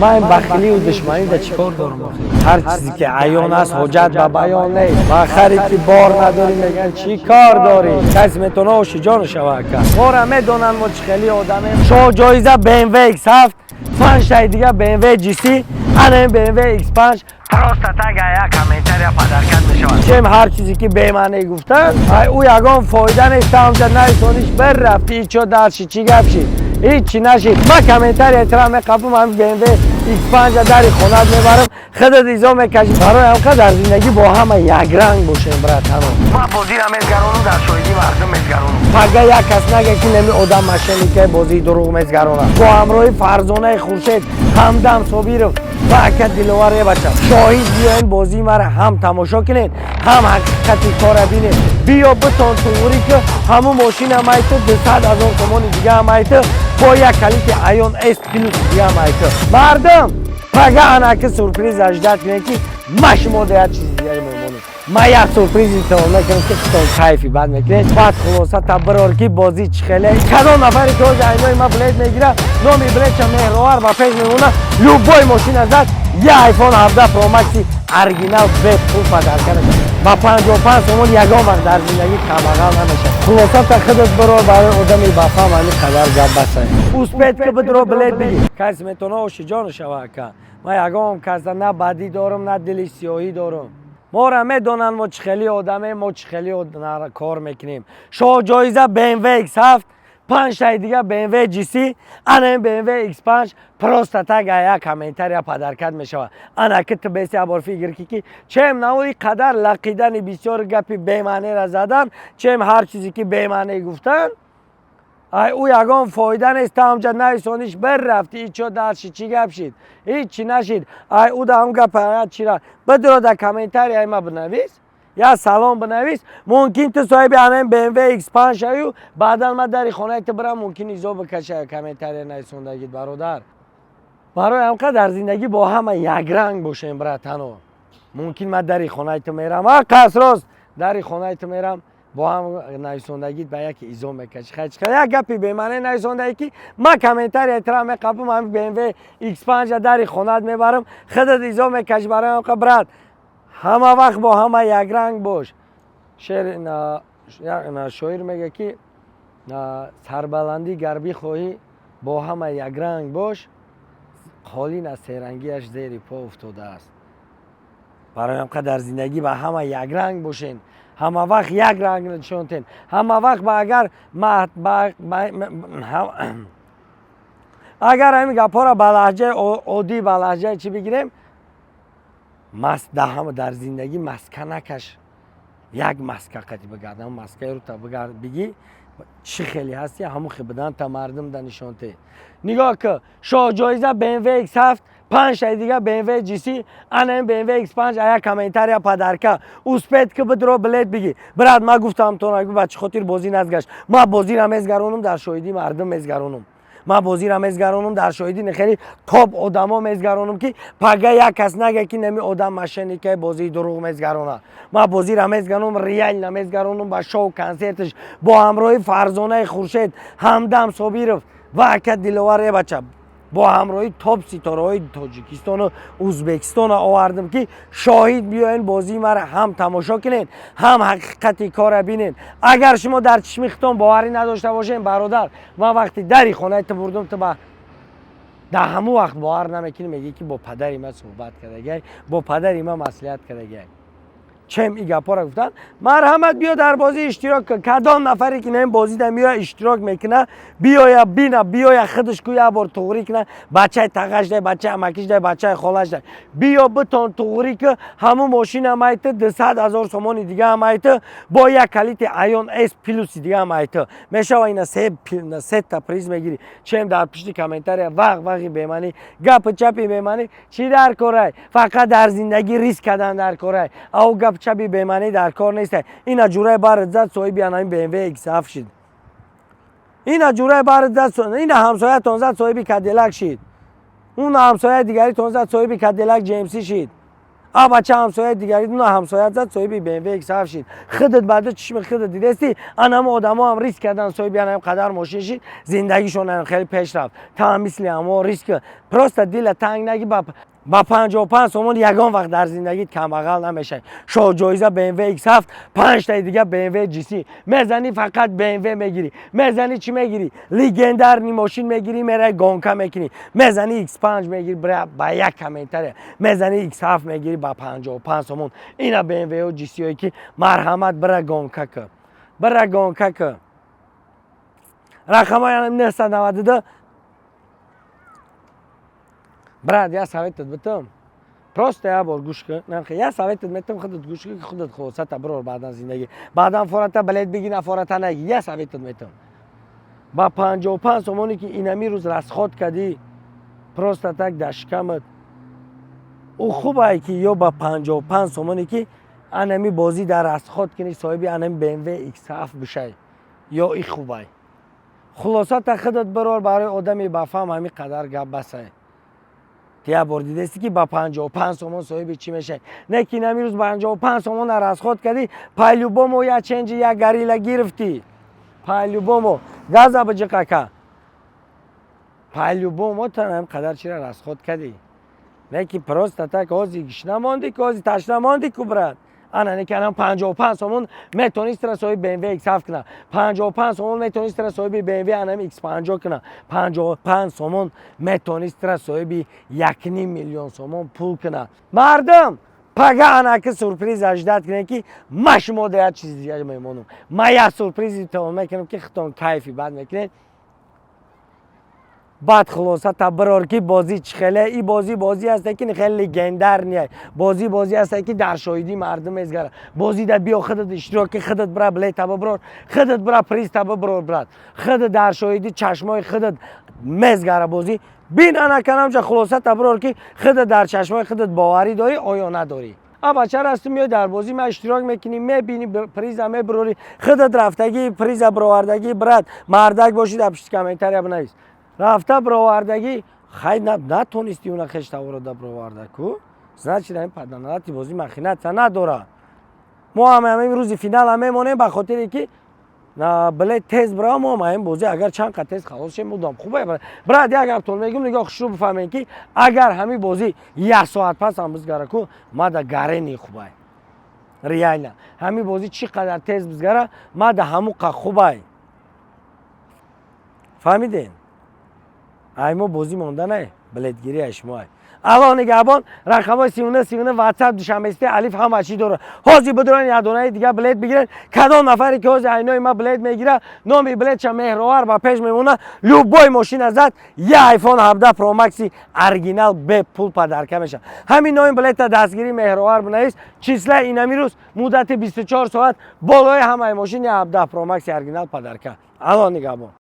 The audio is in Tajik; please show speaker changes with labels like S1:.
S1: Ман бахилию душманӣ да чӣ кор дорам? Ҳар чизе ки аён аст, ҳоҷат ба баён нест. Ба харе ки бор надорӣ, мегӯянд: «Чӣ кор дорӣ?» Касе метавона ошиҷону шава, ака. Мора медонанд, мо чӣ хели одамем. Шоҳ ҷоиза BMW X7, панҷтаи дига BMW GC, ана ин BMW X5 просто так як комментария подарка мешавад. Чем ҳар чизе ки бемаъне гуфтан, ай ӯ ягон фоида нест. Ҳамҷа нависониш бирафти, ичо дарши, чӣ гап шид? Ҳичи нашид. Ма комментария тра меқабум, ҳами BMW X5 дари хонат мебарам, худат изо мекашӣ. Барои ҳамқа дар зиндагӣ бо ҳама якранг бошем, братано. Ма бозира мезгаронам, дар шоҳидӣ мардум мезгаронам. Пага як кас нага, ки неми одам мошенника, бозии дурӯғ мезгаронад. Бо ҳамроҳи Фарзонаи Хуршед, Ҳамдам Собиров ва ака Диловар бача шоҳид биёен, бозии мара ҳам тамошо кунед, ҳам ҳақиқати кора бинед. Биё, битон туғурӣ, ки ҳамун мошинам айту, 200 000 сомони дигаам айту, бо як калити Айон С Плюс дигаам айту. Мардум, пага анаки сюрприз ожидать кунед, ки ма шумо да як чизи дигаре мемонем. Ма як сюрпризи тон мекунам, ки худтон кайфи бад мекунед. Баъд хулоса та бирор, ки бозӣ чӣ хеле. Кадом нафаре ки ҳозир айнои ма билет мегира, номи билетша Меҳровар ба пеш мемона, любой мошина зад, я iPhone 17 Pro Max оригинал бепул подарка мешавад. Ба 55 сомон ягон вақт дар зиндагӣ камбағал намешавад. Хулоса та худат бирор. Барои одами бафаҳм ҳамин қадар гап басай. Успеть ки бидро, билет бигир. Касе метавона ошиҷону шава, ака. Ман ягон каса на бадӣ дорам, на дили сиёҳӣ дорам. Мора медонанд, мо чӣ хели одамем, мо чӣ хели кор мекунем. Шоҳ ҷоиза BMW X7, панҷтаи дига BMW GC, ана ин BMW X5 просто так як комментария подарка мешавад. Ана ки ту беси ябор фикр ки чем навои қадар лақидани бисёр гапи бемаънера задан, чем ҳар чизе ки бемаъне гуфтан, ай ӯ ягон фоида нест. Ҳамҷа нависониш бирафти, ичо дарши, чӣ гап шид? Ҳичи нашид. Ай ӯ да ҳам гапа чира бидро, дар комментарияи ма бинавис, я салом бинавис. Мумкин ту соҳиби анаин BMW X5 шавию, баъдан ма дари хонаи ту бирам, мумкин изо бикаша комментария нависондагит, бародар. Барои ҳамқа дар зиндагӣ бо ҳама якранг бошем, братано. Мумкин ма дари хонаи ту мерам, а қасрост дари хонаи ту мерам, бо ҳам нависондагит ба яке изо мекаши. Як гапи бемаъне нависондагӣ, ки ма комментария тра меқапам, ҳами BMW X5 дари хонаат мебарам, худат изо мекаши. Барои ҳамқа, брат, ҳама вақт бо ҳама якранг бош. Шер шоир мега, ки сарбаландӣ гар бихоҳӣ, бо ҳама якранг бош, қолин аз серангиаш зери по уфтодааст. Барои ҳамқа дар зиндагӣ ба ҳама якранг бошен, ҳама вақт як ранг нишонтен, ҳама вақт ба агар ҳамин гапҳоро ба лаҳҷаи оддӣ, ба лаҳҷаи чӣ бигирем, дар зиндагӣ маска накаш, як маска қати бигард. Ҳам маскаи рута бигӣ, чӣ хеле ҳасти, ҳамун хе бидан та мардум да нишонте. Нигоҳ ки шоҳ ҷоиза BMW X7, панҷтаи дига BMW GC, ана ин BMW X5 ая комментария подарка. Успеть ки бидро, билет бигӣ. Брат, ма гуфтам то ба чӣ хотир бозӣ назгашт. Ма бозира мезгаронам, дар шоҳидии мардум мезгаронам. Ман бозира мезгаронам, дар шоҳидии хеле топ одамо мезгаронам, ки пага як кас нага, ки неми одам мошенника, бозии дурӯғ мезгарона. Ман бозира мезгаронам, реально мезгаронам ба шоу консерташ бо ҳамроҳи Фарзонаи Хуршед, Ҳамдам Собиров ва ака Диловар бача. Бо ҳамроҳи топ ситораҳои Тоҷикистону Ӯзбекистона овардам, ки шоҳид биёен, бозии мара ҳам тамошо кунед, ҳам ҳақиқати кора бинед. Агар шумо дар чишми худтон боварӣ надошта бошед, бародар, ман вақти дари хонаи ту бурдум, ту ба дар ҳамон вақт бовар намекунӣ, мегӣ, ки бо падари ман суҳбат кардагиай, бо падари ман маслиҳат кардагиай. Чем и гапҳоро гуфтан, марҳамат, биё, дар бозӣ иштирок кун. Кадом нафаре ки наин бозида меоя, иштирок мекуна, биёя, бина, биёя, худаш ку як бор туғрӣ куна. Бачаи тағашдай, бачаи амакишдай, бачаи холашдай, биё, битон туғрӣ, ки ҳамун мошинам айту, 200 000 сомони дигаам айту, бо як калити Айон С Плюси дигаам айту мешава. Ина сета приз мегирӣ. Чем дар пишти комментария вақ вақи беманӣ, гапи чапи беманӣ чӣ дар корай? Фақат дар зиндагӣ риск кардан дар корай, ау гап чаби беманӣ дар кор нестай. Ина ҷурай барат зад, соҳиби анаин BMW X7 шид. Ина ҷурай барат зад, ина ҳамсоятон зад, соҳиби Кадиллак шид. Он ҳамсояи дигаритон зад, соҳиби Кадиллак GMC шид. А бача ҳамсояи дигари дуна ҳамсоят зад, соҳиби BMW X7 шид. Худат баъду чишми худат дидести, анамо одамо ҳам риск кардан, соҳиби анам қадар мошин шид, зиндагишон хеле пеш рафт. Та мисли ҳамо риск, просто дила танг наги. Ба 55 сомон ягон вақт дар зиндагит камбағал намешавӣ. Шоҳҷоиза BMW X7, панҷтаи дига BMW GC. Мезанӣ, фақат BMW мегирӣ. Мезанӣ, чӣ мегирӣ? Легендарный мошин мегирӣ, мераи гонка мекунӣ. Мезанӣ, X5 мегирӣ ба як комментария. Мезанӣ, X7 мегирӣ ба 55 сомон. Ина BMW GC-ое ки марҳамат, бира гонка кӣ, бира гонка кӣ. Рақамҳои 992. Брат, я советат битам, просто як бор гӯш кун. Я советат метам, худат гӯш кун, ки худат хулосата бирор. Баъдан зиндагӣ, баъдан фората билет биги, нафората наги. Я советат метам: ба 55 сомоне ки инами рӯз расход кардӣ, просто так дар шикамат ӯ хубае, ки ё ба 55 сомоне ки анами бозӣ дар расход кунӣ, соҳиби анами BMW X7 бишай, ё и хубай? Хулосата худат бирор. Барои одами бафаҳм ҳамин қадар гап басай. Як бор дидести, ки ба 55 сомон соҳиби чӣ мешавӣ? Не ки инами рӯз 55 сомона расход кардӣ, по-любому як ченҷи, як горилла гирифтӣ, по-любому газа биҷиқака, по-любому та ҳам қадар чира расход кардӣ. Не ки просто так ҳози гишна мондӣ, ки ҳози ташна мондӣ ку, брат. Ана не ки анам 55 сомон метонистра соҳиби BMW X7 куна, 55 сомон метонистра соҳиби BMW анам X50 куна, 55 сомон метонистра соҳиби 1,5 миллион сомон пул куна. Мардум, пага анаки сюрприз ожидать кунем, ки ма шумо да як чизи дига мемонам. Ма як сюрпризи тамом мекунам, ки худтон кайфи бад мекунед. Баъд хулоса та бирор, ки бозӣ чӣ хеле. И бозӣ бозӣ ҳасте, ки хеле легендарный бозӣ, бозӣ ҳасте, ки дар шоҳидӣ мардум мезгара. Бозида биё, худат иштироки, худат бира билета биброр, худат бира призта биброр, брат. Худат дар шоҳидӣ чашмои худат мезгара бозӣ. Бин, анаканамҷа хулоса та бирор, ки худат дар чашмои худат боварӣ дорӣ оё надорӣ. А бача расту меои, дар бозӣ ма иштирок мекунӣ, мебинӣ, приза мебирорӣ, худат рафтагӣ, приза бировардагӣ. Брат, мардак бошӣ, дар пишти комментария бинавис: рафта бировардагӣ. Хай, натонисти уна хештаворода бироварда ку, значит, ҳамин паданалати бозӣ махинатса надора. Мо ҳам ҳамин рӯзи финала мемонем, ба хотире ки билет тез бирава. Мо ҳам ҳамин бозӣ агар чанд қад тез халос шем, мудам хубе. Брат, як гаптон мегӯм, нигоҳ, хушрӯ бифаҳмем, ки агар ҳамин бозӣ як соат пас ҳам бизгара ку, мада гарени хубай. Реально, ҳамин бозӣ чӣ қадар тез бизгара, мада ҳамуқа хубай. Фаҳмидем? Ай мо бозӣ монда не, билетгирӣ ай шумо. Ай Аллоҳ нигаҳбон. Рақамҳои 39 39, Ватсап, Душанбести Алиф, ҳама чӣ дорад. Ҳозир бидурен, ядонаи дига билет бигиред. Кадом нафаре ки ҳозир айнои ма билет мегира, номи билетша Меҳровар ба пеш мемона, любой мошина зад, я iPhone 17 Pro Max оригинал бепул подарка мешавад. Ҳамин номи билета дастгирӣ Меҳровар бинавис, числа инами рӯз, муддати 24 соат болои ҳамаи мошин я 17 Pro Max оригинал подарка. Аллоҳ нигаҳбон.